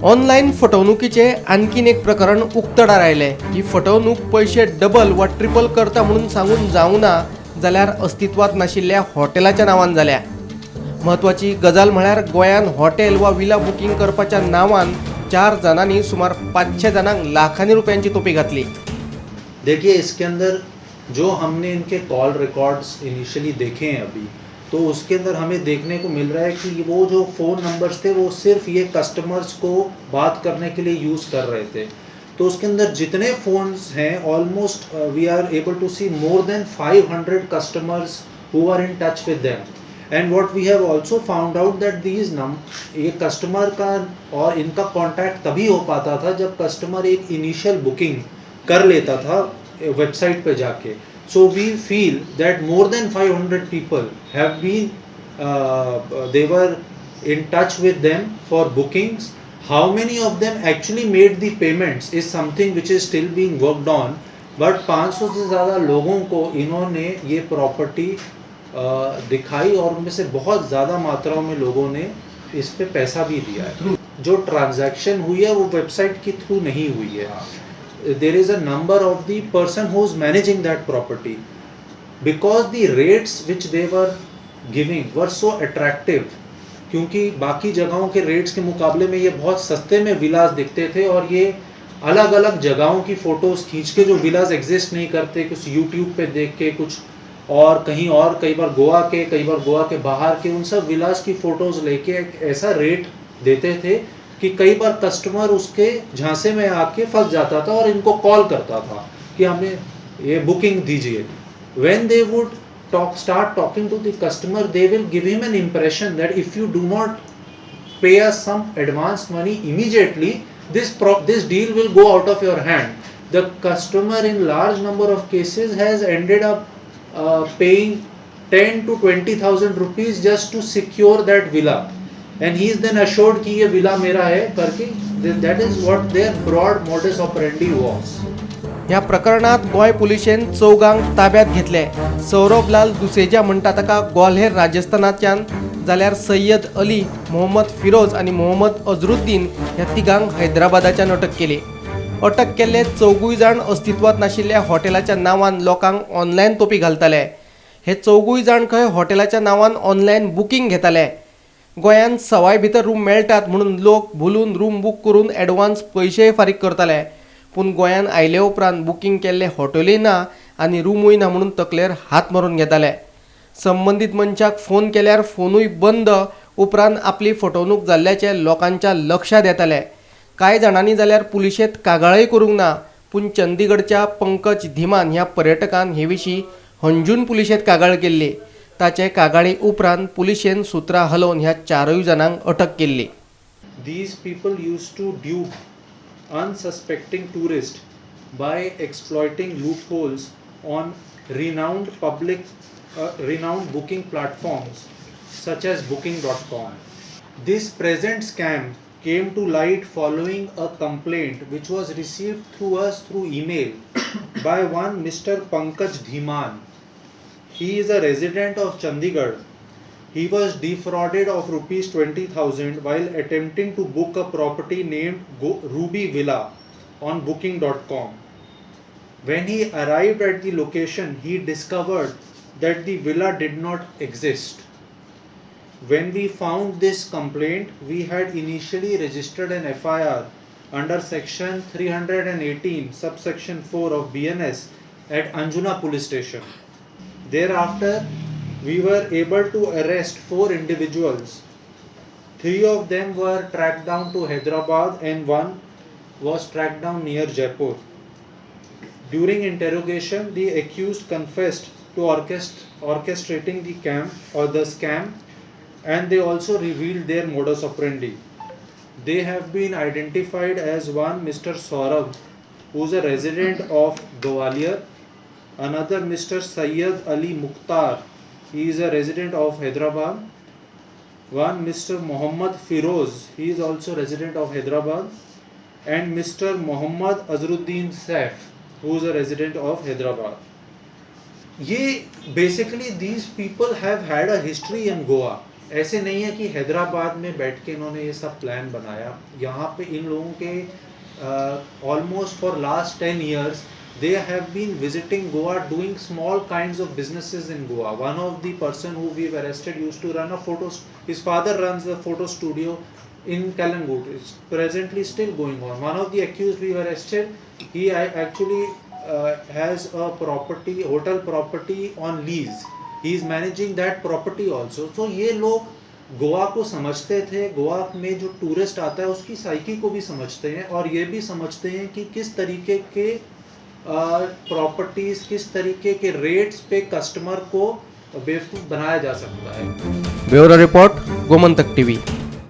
Online फटवणुकीचें आणखीन एक प्रकरण उक्तडार आयलें. ही फटवणूक पयशे डबल वा ट्रिपल करता म्हणून सांगून जावना जाल्यार अस्तित्वांत नाशिल्ल्या हॉटेलाच्या नांवान जाल्या. म्हत्वाची गजाल म्हळ्यार गोंयांत हॉटेल वा विला बुकींग करपाच्या नांवान चार जाणांनी सुमार 500 जाणांक लाखांनी रुपयांची तोपी घातली. देखिए, इसके अंदर जो हमने इनके कॉल रिकॉर्ड्स इनिशियली देखे हैं अभी, तो उसके अंदर हमें देखने को मिल रहा है कि वो जो फ़ोन नंबर्स थे, वो सिर्फ ये कस्टमर्स को बात करने के लिए यूज़ कर रहे थे. तो उसके अंदर जितने फ़ोन्स हैं, almost we are able to see more than 500 customers who are in touch with them. And what we have also found out that these num ये कस्टमर का और इनका कांटेक्ट तभी हो पाता था जब कस्टमर एक इनिशियल बुकिंग कर लेता था वेबसाइट पे जाके. So we feel that more than 500 people have been they were in touch with them for bookings. How many of them actually made the payments is something which is still being worked on, but 500 से ज़्यादा लोगों को इन्होंने ये property दिखाई और उनमें से बहुत ज़्यादा मात्राओं में लोगों ने इस पे पैसा भी दिया है. जो ट्रांजैक्शन हुई है, वो वेबसाइट के थ्रू नहीं हुई है. There is a number of the person who is managing that property. Because the rates which they were giving were so attractive, क्योंकि बाकी जगहों के रेट्स के मुकाबले में ये बहुत सस्ते में विलास दिखते थे और ये अलग अलग जगहों की फ़ोटोज़ खींच के, जो विलास एग्जिस्ट नहीं करते, कुछ यूट्यूब पे देख के, कुछ और कहीं और, कई बार गोवा के, कई बार गोवा के बाहर के, उन सब विलास की फ़ोटोज़ लेके एक ऐसा रेट देते थे कि कई बार कस्टमर उसके झांसे में आके फंस जाता था और इनको कॉल करता था कि हमें ये बुकिंग दीजिए. When they would talk start talking to the customer, they will give him an impression that if you do not pay us some advance money immediately, this deal will go out of your hand. The customer in large number of cases has ended up paying 10 to 20,000 rupees just to secure that villa, and he is then assured कि ये villa मेरा है करके. That is what their broad modus operandi was. ह्या प्रकरणात गोंय पुलिशेन चौगांक ताब्यात घेतले. सौरभ लाल दुसेजा म्हणटा ताका ग्वाल्हेर राजस्थानाच्यान, जाल्यार सय्यद अली, मोहम्मद फिरोज आनी मोहम्मद अजरुद्दीन ह्या तिगांक हैदराबादाच्यान अटक केली. अटक केल्ले चौगूय जाण अस्तित्वात नाशिल्ल्या हॉटेलाच्या नांवान लोकांक ऑनलायन तोपी घालताले. हे चौगूय जाण खंय हॉटेलाच्या नांवान ऑनलायन बुकींग घेताले. गोंयांत सवाय भितर रूम मेळटात म्हणून लोक भुलून रूम बूक करून एडवान्स पयशेय फारीक करताले. पूण गोंयांत आयले उपरांत बुकींग केल्ले हॉटेलूय ना आनी रुमूय ना म्हणून तकलेर हात मारून घेताले. संबंदीत मनशाक फोन केल्यार फोनूय बंद. उपरांत आपली फटवणूक जाल्ल्याचें लोकांच्या लक्षांत येतालें. कांय जाणांनी जाल्यार पुलिशेंत कागाळय करूंक ना. पूण चंदीगडच्या पंकज धीमान ह्या पर्यटकान हे विशीं हणजूण पुलिशेंत कागाळ केल्ली. ताचे कागाळी उपरांत पुलिशेन सुत्रां हलोवन ह्या चारूय जाणांक अटक केल्ली. These people used to dupe unsuspecting tourists by exploiting loopholes on renowned booking platforms such as Booking.com. This present scam came to light following a complaint which was received through us through email by one Mr. Pankaj Dhiman. He is a resident of Chandigarh. He was defrauded of rupees 20,000 while attempting to book a property named Ruby Villa on booking.com. When he arrived at the location, he discovered that the villa did not exist. When we found this complaint, we had initially registered an FIR under section 318 subsection 4 of BNS at Anjuna police station. Thereafter, we were able to arrest four individuals. Three of them were tracked down to Hyderabad and one was tracked down near Jaipur. During interrogation, the accused confessed to orchestrating the camp or the scam, and they also revealed their modus operandi. They have been identified as one Mr. Saurabh, who is a resident of Gwalior, another Mr. Sayyid Ali Mukhtar, he is a resident of Hyderabad, one Mr. Muhammad Firoz, he is also resident of Hyderabad, and Mr. Muhammad Azruddin Saif, who is a resident of Hyderabad. ये basically these people have had a history in Goa. ऐसे नहीं है कि हैदराबाद में बैठ K इन्होंने ये सब plan बनाया। यहाँ पे इन लोगों K almost for last 10 years they have been visiting Goa, doing small kinds of businesses in Goa. One of the person who we've arrested used to run a photo, his father runs a photo studio in Calangute. It's presently still going on. One of the accused we've arrested, he actually has a property, hotel property on lease. He is managing that property also. So ये लोग गोवा को समझते थे, गोवा में जो tourist आता है उसकी psyche को भी समझते हैं और ये भी समझते हैं कि किस तरीके के प्रॉपर्टीज़, किस तरीके के रेट्स पे कस्टमर को बेवकूफ़ बनाया जा सकता है। Bureau report, Gomantak TV.